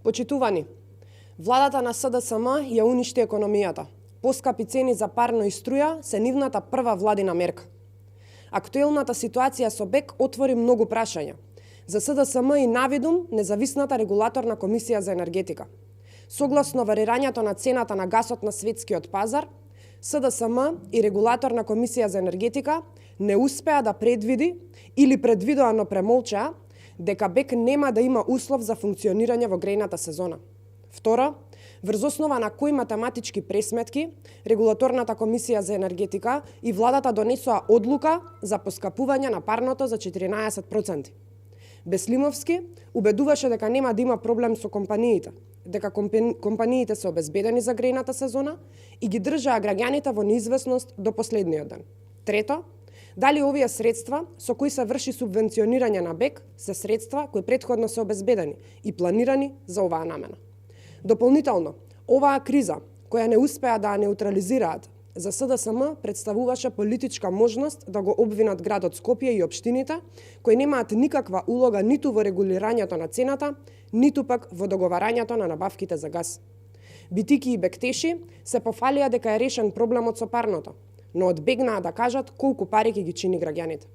Почитувани, владата на СДСМ ја уништи економијата. Поскапи цени за парно и струја се нивната прва владина мерка. Актуелната ситуација со БЕК отвори многу прашања. За СДСМ и навидум независната регулаторна комисија за енергетика. Согласно варирањето на цената на гасот на светскиот пазар, СДСМ и регулаторна комисија за енергетика не успеа да предвиди или предвидувано премолчаа дека БЕК нема да има услов за функционирање во грејната сезона. Второ, врз основа на кои математички пресметки, регулаторната комисија за енергетика и владата донесоа одлука за поскапување на парното за 14%. Беслимовски убедуваше дека нема да има проблем со компаниите, дека компаниите се обезбедени за грејната сезона и ги држаа граѓаните во неизвестност до последниот ден. Трето, дали овие средства со кои се врши субвенционирање на БЕК се средства кои претходно се обезбедени и планирани за оваа намена. Дополнително, оваа криза, која не успеа да ја неутрализираат, за СДСМ представуваше политичка можност да го обвинат градот Скопје и општините, кои немаат никаква улога ниту во регулирањето на цената, ниту пак во договарањето на набавките за газ. Битики и бектеши се пофалија дека е решен проблемот со парното, но одбегнаа да кажат колку пари ќе ги чини граѓаните.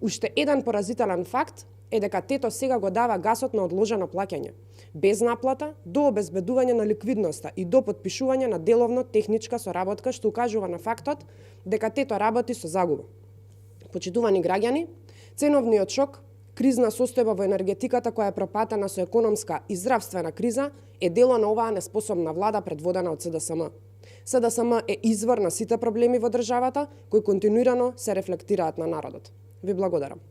Уште еден поразителен факт е дека тето сега го дава гасот на одложено плаќање, без наплата, до обезбедување на ликвидноста и до потпишување на деловно техничка соработка, што укажува на фактот дека тето работи со загуба. Почитувани граѓани, ценовниот шок, кризна состојба во енергетиката која е пропатена со економска и здравствена криза е дело на оваа неспособна влада предводена од СДСМ. СДСМ е извор на сите проблеми во државата кои континуирано се рефлектираат на народот. Ви благодарам.